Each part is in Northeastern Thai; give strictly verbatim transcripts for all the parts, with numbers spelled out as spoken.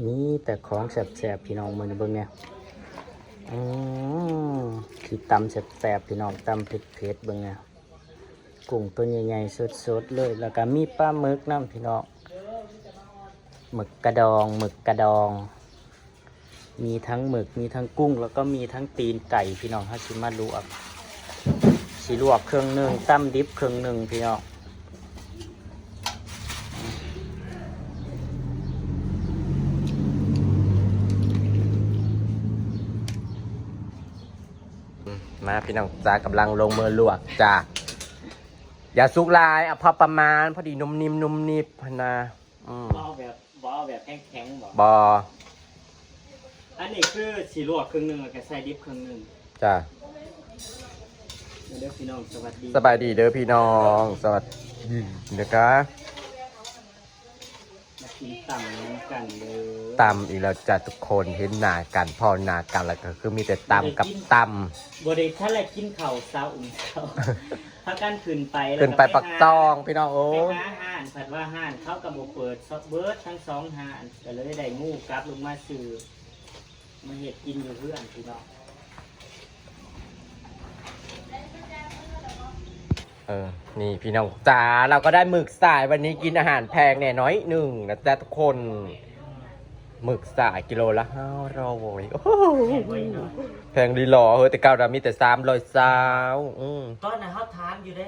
มีแต่ของแซ่บๆพี่น้อง มื้อนี้เบิ่งเนี่ย อืม สิตำแซ่บๆพี่น้อง ตำเผ็ดๆ เบิ่งเนี่ย กุ้งตัวใหญ่ๆ สดๆเลย แล้วก็มีปลาหมึกนำพี่น้อง หมึกกะดอง หมึกกะดอง มีทั้งหมึก มีทั้งกุ้ง แล้วก็มีทั้งตีนไก่ พี่น้อง เฮาสิมาลวก สิลวกเครื่องหนึ่ง ตำดิบเครื่องหนึ่งพี่น้อง มาพี่น้องจ้า กำลังลงมือลวกจ้า อย่าสุกหลาย เอาพอประมาณ พอดีนุ่มนิ่มนุ่มนิบหั้นนะ อืม บ่เอาแบบ บ่เอาแบบแข็งๆบ่ บ่ อันนี้คือสิลวกครึ่งหนึ่งแล้วก็ใส่ดิบครึ่งหนึ่ง จ้า มาเด้อพี่น้อง สวัสดี สบายดีเด้อพี่น้อง สวัสดีนะคะ มากินตำนำกันเด้อ ตำอีกแล้วจ้าทุกคน เห็นหน้ากัน พ้อหน้ากันแล้วก็คือมีแต่ตำกับตำ บ่ได้ทันได้กินข้าวเช้า อุ่นข้าว พากันขึ้นไป ขึ้นไป แล้วก็ไปหา ปากซองพี่น้องเอ้ย ไปหาห้าน ผัดว่าห้านเขาก็บ่เปิด เบิดทั้งสองห้าน ก็เลยได้งูกลับลงมาซื้อ มาเฮ็ดกินอยู่เฮือนพี่น้อง เออ นี่พี่น้องจ๋า เราก็ได้หมึกสาย วันนี้กินอาหารแพงแน่น้อยหนึ่งนะจ๊ะทุกคน หมึกสายกิโลละห้าร้อย โอ้โห แพงไว้หน่อย แพงดีหรอ เฮ้ย แต่เก่าเรามีแต่สามร้อยซาว อืม ตอนนั้นเขาถามอยู่ได้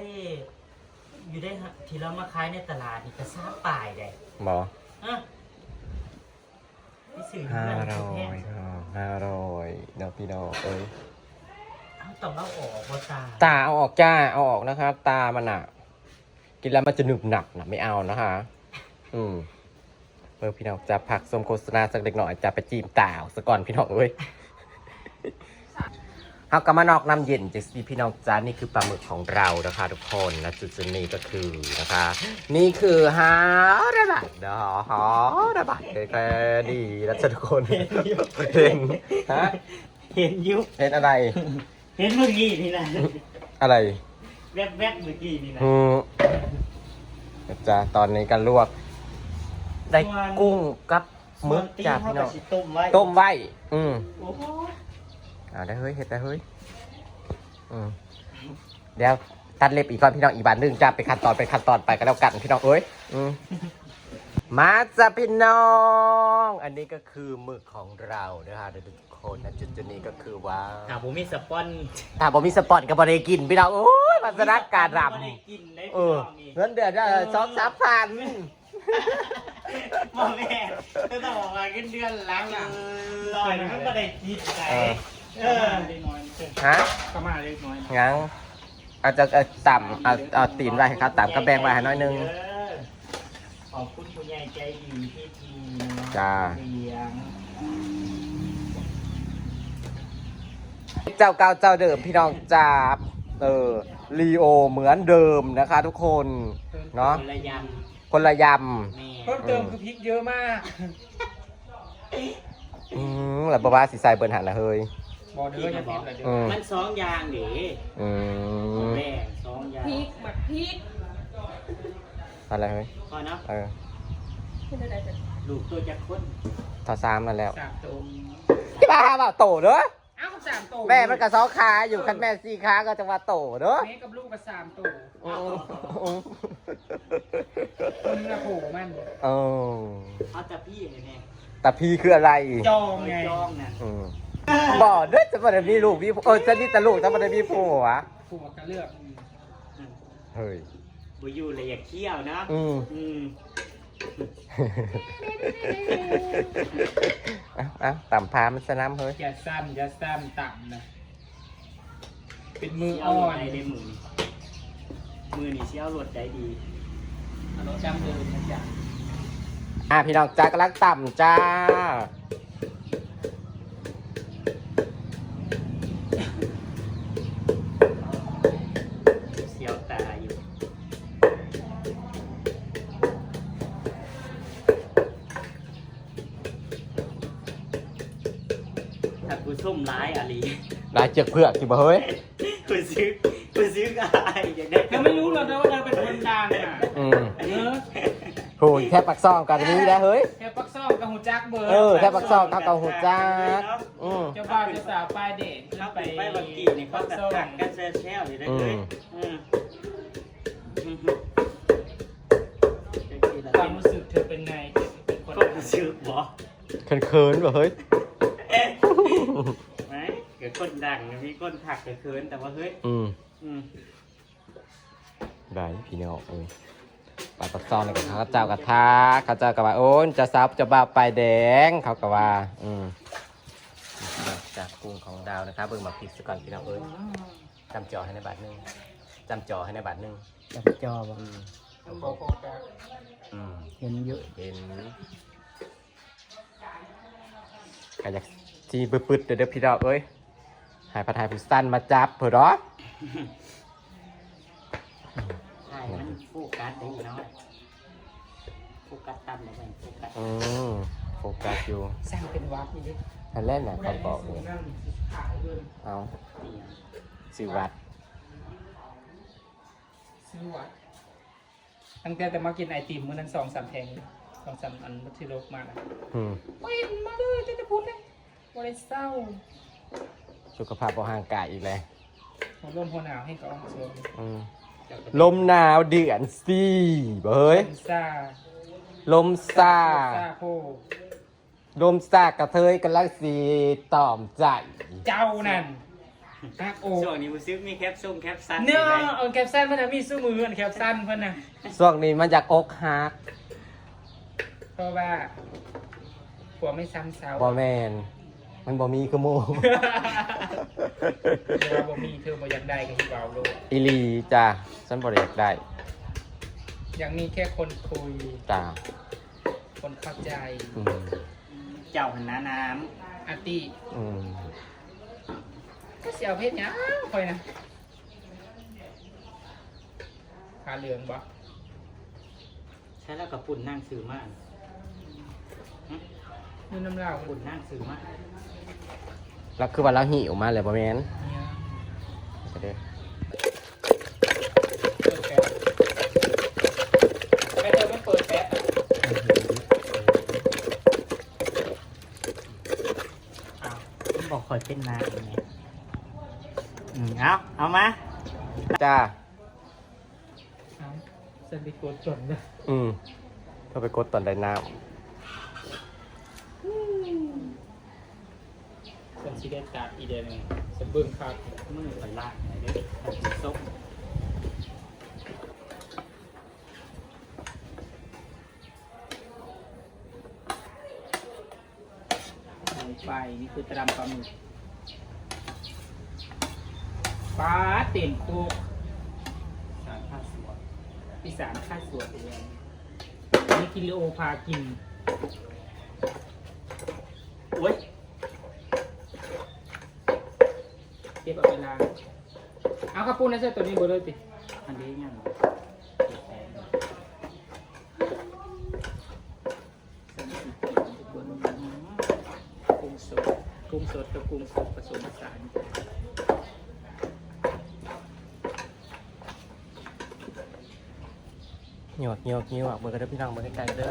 อยู่ได้ฮะ ที่เรามาขายในตลาดนี่ก็สามปลายได้ หมอ ฮะ ไปซื้ออยู่ ห้า ร้าน แพ อย ง เนาะ ห้าร้อยเนาะพี่น้องเอ้ย เอาต้องเอาออกบ่ตา ตาเอาออกจ้า เอาออกนะครับ ตามันอะ กินแล้วมันจะหนึบหนับนะ ไม่เอานะคะ อืม เออ พี่น้องจะพักชมโฆษณาสักเล็กน้อย จะไปจีบตาวซะก่อนพี่น้องเอ้ย เฮาก็มานอกน้ำเย็นจังซี่พี่น้องจ้า นี่คือปลาหมึกของเรานะคะทุกคน และจุดๆนี้ก็คือนะคะ นี่คือห้าร้อยบาทเนาะ ห้าร้อยบาทแค่นี้นะจ๊ะทุกคน เห็น ฮะ เห็นอยู่ เห็นอะไร เห็นเมื่อกี้นี่นะ อะไร แวบๆเมื่อกี้นี่นะ อืม นะจ๊ะ ตอนนี้ก็ลวก ได้ ส่วน กุ้งกับหมึกจ้ะ ส่วนตีน พี่น้อง เขาก็สิต้มไว้ ต้มไว้ อืม โอ้โห เอาได้เฮ้ย เฮ็ดได้เฮ้ย อืม เดี๋ยวตัดเล็บอีกก่อนพี่น้อง อีกบาทหนึ่งจ้ะ เป็นขั้นตอน เป็นขั้นตอนไปก็แล้วกันพี่น้องเอ้ย อืม มาจ้ะพี่น้อง อันนี้ก็คือหมึกของเรานะคะทุกคนนะ จุดๆนี้ก็คือว่า ถ้าบ่มีสปอน ถ้าบ่มีสปอนก็บ่ได้กินพี่น้อง โอ้ย วาสนาการดำ บ่ได้กินได้ เออ พี่น้องนี่ เงินเดือนได้ เออ สองสามพัน บ่แม่น คือต้องบอกว่าเงินเดือนหลังน่ะ เออ ร้อยมันบ่ได้กินไส เออ เออ ฮะ ประมาณเล็กน้อย ยัง อาจจะ เอ่อ ต่ำ เอา เอาตีนไว้ให้เขาต่ำ ก็แบ่งไว้ให้น้อยหนึ่ง เออ ขอบคุณผู้ใหญ่ใจดีที่ทีเนาะ จ้า เลี้ยง เจ้าเก่าเจ้าเดิมพี่น้องจ้า เออ ลีโอเหมือนเดิมนะคะทุกคน เนาะ คนละยำ คนละยำ แม่ เพิ่มเติมคือพริกเยอะมาก อืม แล้วบ่ว่าสิใส่เบิดหั่นล่ะเฮ้ย บอกเด้อ พริกนะ อย่าพิมพ์เลยเด้อ อืม มันสองอย่างเด้ อืม แม่สองอย่าง พริก หมักพริก อะไรเฮ้ย พอเนาะ เออ เป็นอะไรกัน ลูกตัวจักคน เท่าสามนั่นแล้ว สามตัว ที่บ้าบ่าโตเด้อ อ้าว สามตัว แม่มันก็สองขาอยู่ เออ คันแม่สี่ขาก็จะว่าโตเด้อ แม่กับลูกก็สามตัว อืม คนละโผมัน เออ เอาแต่พี่เลยแม่ แต่พี่คืออะไร จองไง จองน่ะ อืม บอกเด้อ จะบ่ได้มีลูกมีผัว เออ จะมีแต่ลูก จะบ่ได้มีผัว ผัวก็เลือก อืม เฮ้ย บ่อยู่เลยอย่าเคี่ยวนะ อืม อืม เอาเอาต่ำพามันสะน้ำเฮ้ย อย่าซ้ำ อย่าซ้ำต่ำนะ เป็นมืออ่อน สิเอารสใดเด้มื้อนี้ มื้อนี้สิเอารสใดดี เอารสดั้งเดิมนะจ๊ะ อ่ะ พี่น้องจ้ากำลังต่ำจ้า เสียวตาอยู่ ถ้ากูส้มร้ายอะลี ร้ายเจือกเผือกสิบ่เฮ้ย กูซื้อ กูซื้อก็อายอยากได้ เธอไม่รู้หรอกนะว่าเธอเป็นคนดังอ่ะ อืม เออ โหยแค่ปากซองกันนี้แล้วเฮ้ย แค่ปาก ซ่องก็ฮู้จักเบิด เออ ถ้าปากซองเขาก็ฮู้จัก อืม เจ้าบ่าวเจ้าสาวป้ายแดง เขาไป ไปบักกี้นี่เขาก็ทักกันแซวๆอยู่เด้อ อืม เอ้ย อืม ความรู้สึกเธอเป็นไง เป็นคน ความรู้สึกบ่ เขินๆว่ะเฮ้ย ไม่ ก็คนดังนะ มีคนทักก็เขิน แต่ว่าเฮ้ย อืม อืม ได้พี่น้องเอ้ย ไปปากซองนี่ก็เขาเจ้ากะทัก เขาเจ้ากะว่า โอ้ย เจ้าสาวเจ้าบ่าวป้ายแดง เขากะว่า อืม จากกุ้งของดาวนะครับ เบิ่งหมากพริกซะก่อนพี่น้องเอ้ย จำจ่อให้ในบาทหนึ่ง จำจ่อให้ในบาทหนึ่ง จำจ่อบ่ อืม อืม เห็นเยอะ เห็น ก็อยากสิปึดๆเด้อพี่น้องเอ้ย ให้พัดให้ผู้สั้นมาจับเพิ่นดอก ถ่ายมันโฟกัสได้เนาะ โฟกัสต่ำเลย โฟกัส อืม โฟกัสอยู่ สร้างเป็นวัดนี่ดิ อันแรกน่ะเขาบอกเลย เอา เนี่ย ซื้อวัด ซื้อวัด ตั้งแต่แต่มากินไอติมมื้อนั้นสองสามแท่ง สองสามอันที่ลกมานะ อืม เว้นมาเลยตั้งแต่พุ้นเลย บ่ได้เศร้า สุขภาพบ่ห่างกายอีกแล้ว หัวลมหัวหนาวให้ก็ออกสวน อืม ลมหนาวเดือนสี่บ่เฮ้ย ลมซ่า ลมซ่า ซ่าโพ ลมซ่ากระเทยกำลังสิตอมใจ เจ้านั่น ฮักโอ ช่วงนี้รู้สึกมีแคปชั่นแคปชั่น เนาะ อยู่ไหน เอาแคปชั่นมานะ มีซุมื้ออันแคปชั่นเพิ่นน่ะ ช่วงนี้มันอยากอกหัก เพราะว่าผัวไม่ซ้ำเซา บ่แม่น มันบ่มีคือหมู่ เวลาบ่มีเธอบ่อยากได้ก็คือเอาโลด อีหลีจ้ะ ฉันบ่ได้อยากได้ อยากมีแค่คนคุย จ้ะ คนเข้าใจ อืม เจ้าหันหน้าน้ำ อาติ อืม ก็สิเอาเพศหยังข่อยนะ ขาเหลืองบ่ ใช่แล้วกับปุ่นนั่งซื้อมา หึ นี่น้ำลาว ปุ่นนั่งซื้อมา แล้วคือว่าเราหิวมาเลยบ่แม่น เนี่ย ก็เด้อ เปิดแป๊บ แป๊บเดียวมันเปิดแป๊บ อ้าว มันบอกข่อยเป็นนางไง อืม เอา เอามา จ้า เอา ฉันไปกดก่อนนะ อืม เขาไปกดตอนได้น้ำ ฉันสิได้ตากอีเดียวหนึ่ง ฉันเบิ่งคัก มือไปลากไหนเด้อ ซก ลงไป นี่คือตะดำปลาหมึก ปลาเต็มโคก สารฆ่าเชื้อ ที่สารฆ่าเชื้อไปเลย นี่กินลิโอพากิน โอ๊ย เก็บเอาไปล้าง เอาข้าวปุ้นนะเสื้อตัวนี้เบอร์เลยติ อันนี้ยัง กุ้งสด กุ้งสดกับกุ้งสุกผสมผสาน หยวกหยวกหยวกเบิ่งกันเด้อพี่น้อง เบิ่งไกลๆเด้อ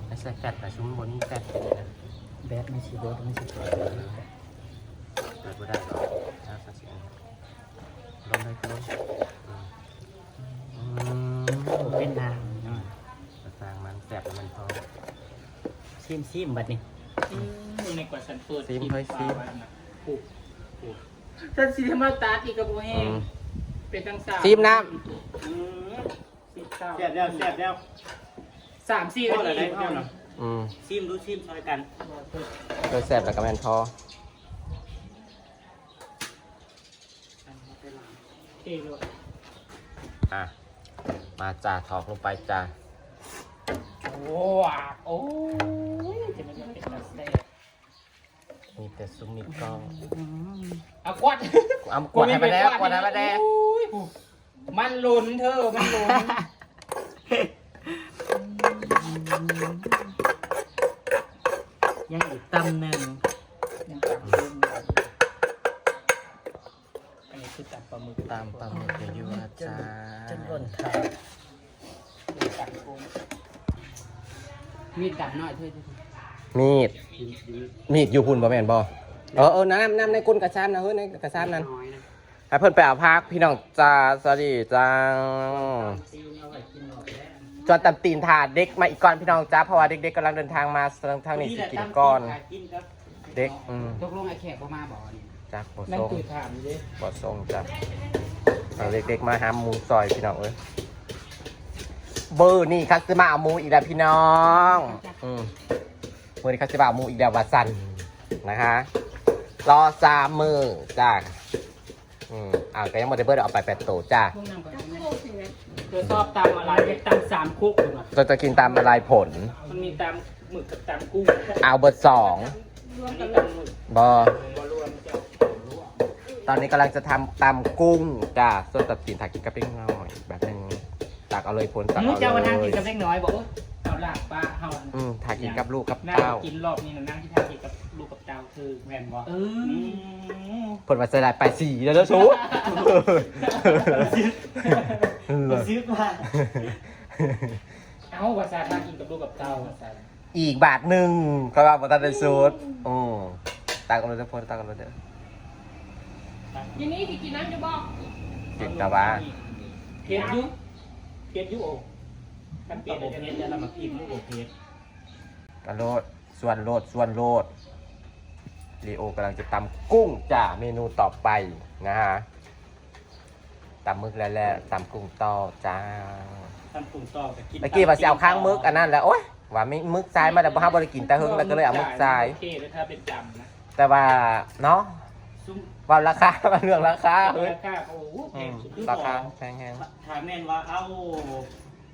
ไอ้ใส่แฟตนะ ซุมบนนี้แฟตเป็นไงนะ แบตมันสิเบิด มันสิเบิด เปิดบ่ได้หรอก อ่า สักเสียง ลงเลย ลง อืม อืม โอ้ เป็นนางเนาะ กระซางมันแซ่บมันพอ ซิมซิมบัดนี้ อืม ในกว่าสันเปิด ซิม คลิป เฮ้ย ซิม ปลาไว้นะ ปุ๊บปุ๊บ สันสิมาตัดอีกกระโบแห้ง อืม เป็นตั้งสาม ซิมน้ำ อืม สิบเก้า แซ่บแล้ว แซ่บแล้ว สามสี่ พอแล้ว นาที ได้แล้วเนาะ อืม ซิมดู ซิมซอยกัน โดยแซ่บแล้วก็แม่นพอ เทเลย อ่ะ มาจ้า ถอกลงไปจ้า ว้าว โอ้ย จะมันเป็นตาแซ่บ มีแต่ซุมมีกล้อง เอาขวด เอาขวดให้มาแดก ขวดให้มาแดก อุ้ย มันหล่นเธอ มันหล่น ยังอีกตำหนึ่ง ยังตำหนึ่ง อันนี้คือตำปลาหมึก ตำปลาหมึกอยู่ๆนะจ๊ะ จนหล่นเท้า มีดดำหน่อยเถอะ มีด มีดอยู่พุ่นบ่แม่นบ่ เออเออน้ำน้ำในก้นกระชามนะเฮ้ยในกระชามนั้น ให้เพิ่นไปเอาผักพี่น้องจ้า สวัสดีจ้า จวนตำตีนถาเด็กมาอีกก่อนพี่น้องจ้า เพราะว่าเด็กๆกำลังเดินทางมาทางนี้สิกินก่อน เด็ก อืม ตกลงไอ้แขกบ่มาบ่นี่ จ้าบ่ นั่ง ส่ง ตื่นถามอยู่เด้ บ่ส่งจ้า เอาเด็กๆมาหาหมูซอยพี่น้องเอ้ย เบอร์นี่คัสมาเอาหมูอีกแล้วพี่น้อง อืม เบอร์นี่คัสมาเอาหมูอีกแล้วว่าสั่นนะคะ รอสามมื้อจ้า อืม อ่าก็ยังบ่ได้เบิดเอาไปแปดโตจ้า พวกนางก็ยังไม่ เธอชอบตำอะไร ตำสามคุกอยู่นะ เราจะกินตำอะไรผล มันมีตำหมึกกับตำกุ้ง เอาเบอร์สอง อันนี้ตำหมึก บอ บอรวมจ้ะ ตอนนี้กำลังจะทำตำกุ้งจ้า ส่วนตัดสินถ่ายกินกับเล็กน้อยแบบนึง ตักเอาเลยผลตัก หนู เอา จะเอามาทาง เล กิน ย กับเล็กน้อยบอกว่าเอาลาบปลาเฮา อืมถ่ายกินกับลูกกับ นั่ง เต้า กินรอบนี้นะนั่งที่ทางกินกับลูกกับเต้าคือแม่นบ่ เออ อืม เพิ่นว่าใส่หลายไปสี่แล้วเด้อสู รู้สึกว่าเอาว่าซาทางกินกับลูกกับเต้าว่าซา อีกบาทหนึ่งก็ว่าบ่ทันได้สูตร อืมตักเอาเลยเด้อพ่อตักเอาเลยเด้อ ทีนี้สิกินน้ำอยู่บ่ กินแต่ว่า เผ็ดอยู่ เผ็ดอยู่โอ้ กันเปลี่ยนเป็นเผ็ดแล้วเรามาพิมพ์ลูกโอเผ็ด กระโลดส่วนโลดส่วนโลด ลีโอกำลังจะตำกุ้งจ้า เมนูต่อไปนะฮะ ตำหมึกแล้วแหละ ตำกุ้งต่อจ้า ตำกุ้งต่อกับกิน ตะกี้ว่าสิเอาข้างหมึกอันนั้นแหละ โอ๊ย ว่ามีหมึกทรายมาแต่บ่ฮับบ่ได้กินแต่เฮิงแล้วก็เลยเอาหมึกทราย โอเคเลยถ้าเป็นจำนะ แต่ว่าเนาะ ซุม ว่าราคา เรื่องราคาเฮ้ย ราคาโอ้โหแพงสุด อืม ราคาแพงแฮง ถามแม่นว่าเอา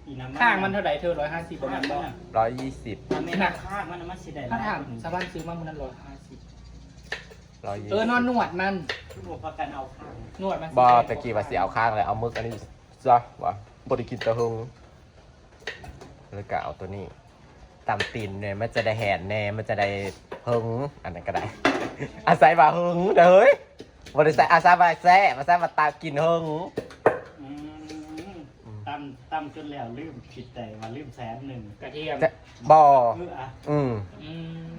อีน้ำมัน ข้างมันเท่าไหร่เธอ ร้อยห้าสิบ ประมาณบ่ ร้อยยี่สิบ ถ้าแม่นเอาข้างมันน่ะมันสิได้หลาย ถ้าถามชาวบ้านซื้อมามันนั้นร้อยห้าสิบ ร้อยยี่สิบ เออนอนหนวดมัน คือบอกว่ากันเอาข้าง หนวดมัน บ่ตะกี้ว่าสิเอาข้างเลยเอาหมึกอันนี้ซะว่าบ่ได้กินแต่เฮิง แล้วก็เอาตัวนี้ตำตีนเนี่ยมันจะได้แหนแน่มันจะได้เฮิง อันนั้นก็ได้ อาศัยว่าเฮิงเด้อเฮ้ยบ่ได้ใส่อาศัยว่าแซ่บอาศัยว่าตากินเฮิง อืม อืม ตำตำจนแล้วลืมคิดแต่ว่าลืมแสนหนึ่ง กระเทียม แต่บ่ คืออ่ะ อืม อืม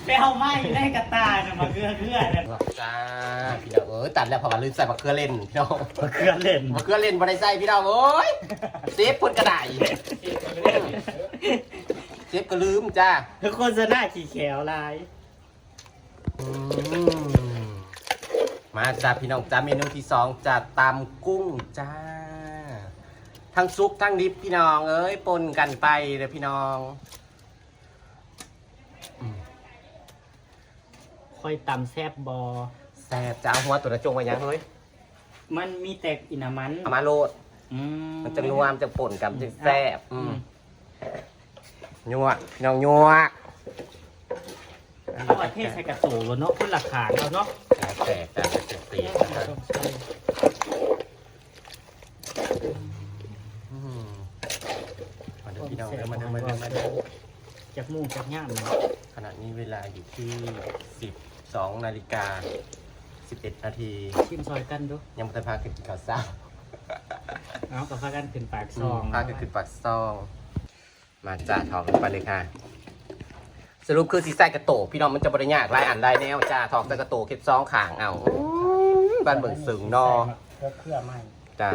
ไปเอาไม้ได้กระต่ายน่ะมาเกลือเกลือเนี่ย จ้าพี่น้องเอ้ยตัดแล้วเพราะว่าลืมใส่มะเขือเล่นพี่น้อง มาเกลือเล่น มะเขือเล่นบ่ได้ใส่พี่น้องเอ้ยเซฟเพิ่นก็ได้เซฟก็ลืมจ้า คือโฆษณาขี้แขวหลาย อืมมาจ้าพี่น้องจ้าเมนูที่สองจ้าตำกุ้งจ้า ทั้งสุกทั้งดิบพี่น้องเอ้ยปนกันไปเลยพี่น้อง ค่อยตำแซบบอ แซ่บจะเอาหัวตัวนั้นจงไว้ยังเฮ้ย มันมีแต่อีน้ำมัน เอามาโลด อืม มันจะนัวมันจะป่นกันมันจะแซ่บอืม อืม ยั่วพี่น้องยั่ว เอาประเทศใส่กระโตแล้วเนาะคนละขางแล้วเนาะ แซ่บแต่จะเสียนะครับอืมมาเด้อพี่น้องเด้อมาเด้อมาเด้อมาเด้อ จากมุ่งจากย่ามเลย ขณะนี้เวลาอยู่ที่สิบสองนาฬิกาสิบเอ็ดนาที ชิมซอยกันดู ยังไม่ทันพากันกินข้าวเช้า เอากับพากันขึ้นปากซอง พากันขึ้นปากซอง มาจ้าทองไปเลยค่ะ สรุปคือสีใส่กระโตกพี่น้องมันจะบริยากหลายอันหลายแนวจ้าทองใส่กระโตกเก็บซองขางเอาอืมบ้านเมืองเสิงนอ เพื่อเครื่องใหม่ จ้า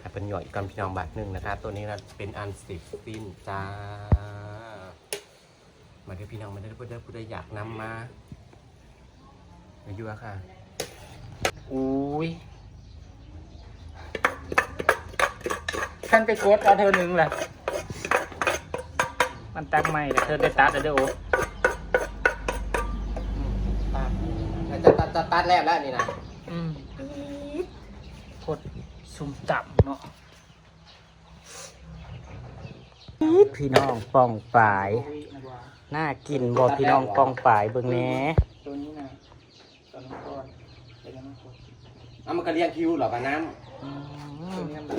ให้เป็นหย่อยก่อนพี่น้องบาทหนึ่งนะคะ ตัวนี้นะเป็นอันเสร็จสิ้นจ้า มาเด้อพี่น้องมาเด้อผู้ใดผู้ใดอยากนำมามาอยู่อะค่ะ อุ้ยท่านไปกดเอาเธอหนึ่งแหละมันตักใหม่แล้วเธอได้ตัดแล้วเด้อโอ้ จะตัดจะตัดแล้วแล้วนี่นะ อืมโคตรซุ่มต่ำเนาะ พี่น้องปองปาย น่ากินบ่พี่น้องปองปายเบิ่งแหน่ ตัวนี้นะตอนนี้ก่อนแต่ยังไม่ครบ เอามันก็เรียกคิวเหรอปะน้ำ อื ตัว ม นี้มัน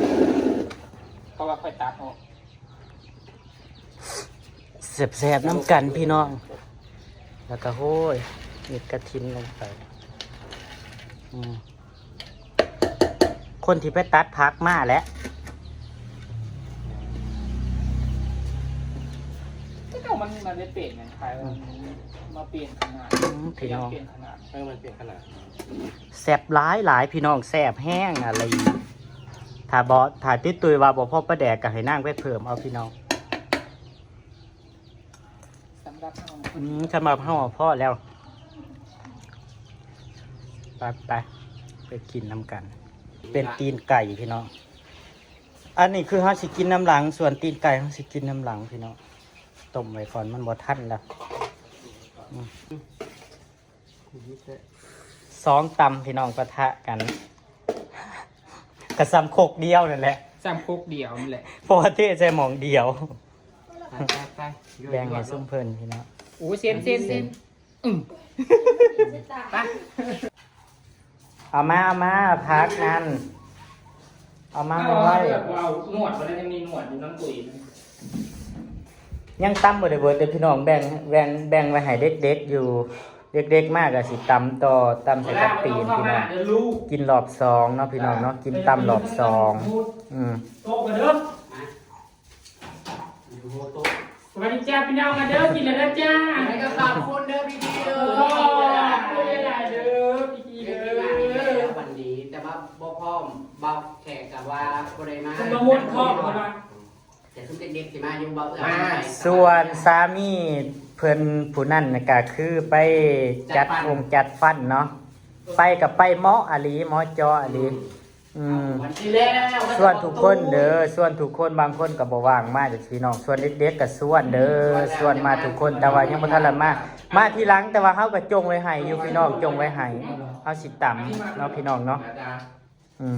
เพราะว่าค่อยตัดออก แซ่บๆน้ำกันพี่น้อง แล้วก็โห้ยมีกระถินลงไป อืม คนที่ไปตัดผักมาแหละ มันมันได้เปลี่ยนไงขายมันมาเปลี่ยนขนาด อืมพี่น้อง เปลี่ยนขนาด เออมันเปลี่ยนขนาด แซ่บหลายหลายพี่น้อง แซ่บแห้งอะไร ถ้าบ่ถ้าติดตุยว่าบ่พอปลาแดกก็ให้นางไปเพิ่มเอาพี่น้อง สำหรับเรา อืมสำหรับเฮาพอแล้ว ไปไปไปกินนำกัน เป็นตีนไก่พี่น้อง อันนี้คือเฮาสิกินนำหลัง ส่วนตีนไก่เฮาสิกินนำหลังพี่น้อง ต้มไว้ก่อนมันบ่ทันแล้วอืมสองตำพี่น้องปะทะกัน กระซำโคกเดียวนั่นแหละ สามคุกเดียวนั่นแหละ เพราะว่าเทใส่หม่องเดียว ไปไปไป แบ่งให้ซุมเพิ่นพี่น้อง โอ้เส้นเส้นเส้นอืมไป เอามาเอามาพักนั่น เอามา เอา ไว้ เอาเอาหนวดมันยังมีหนวดอยู่น้ำตุ๋ย ยังตำบ่ได้เบิดเด้อพี่น้อง แบ่งแบ่งแบ่งไว้ให้เด็กๆอยู่ เด็กๆมากก็สิตำต่อ ตำใส่กับปีนพี่น้อง เดี๋ยวลูก กินรอบสองเนาะพี่น้องเนาะ กินตำรอบสองอืม โต๊ะกันเด้อสวัสดีจ้าพี่น้องมาเด้อกินแล้วนะจ้า แล้วก็ขอบคุณเด้อพี่ดีเด้อ ขอบคุณหลายๆเด้อพี่ดีเด้อ วันนี้แต่ว่าบ่พร้อมบ่าวแขกกับว่าบ่ได้มา คุณมาหมดครอบเลยนะ แต่ซุมเด็กๆสิมาอยู่บ่เอื้อ ส่วนสามีเพิ่นผู้นั้นน่ะก็คือไปจัดองค์จัดฟันเนาะ ไปกับไปหมออีหลี หมอจออีหลี อืม วันที่แล้ว ส่วนทุกคนเด้อ ส่วนทุกคน บางคนก็บ่ว่างมาจ้ะพี่น้อง ส่วนเด็กๆก็ส่วนเด้อ ส่วนมาทุกคน แต่ว่ายังบ่ทันละมา มาทีหลัง แต่ว่าเฮาก็จงไว้ให้อยู่พี่น้อง จงไว้ให้ เฮาสิตำเนาะพี่น้องเนาะ อืม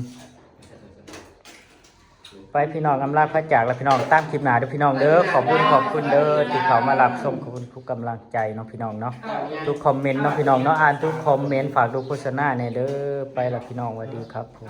ไปพี่น้อง อำลาพระจากแล้วพี่น้อง ตามคลิปหน้าเด้อพี่น้องเด้อ ขอบคุณขอบคุณเด้อ ที่เข้ามารับชม ขอบคุณทุกกำลังใจเนาะพี่น้องเนาะ ทุกคอมเมนต์เนาะพี่น้องเนาะ อ่านทุกคอมเมนต์ ฝากดูโฆษณาแหน่เด้อ ไปละพี่น้อง สวัสดีครับผม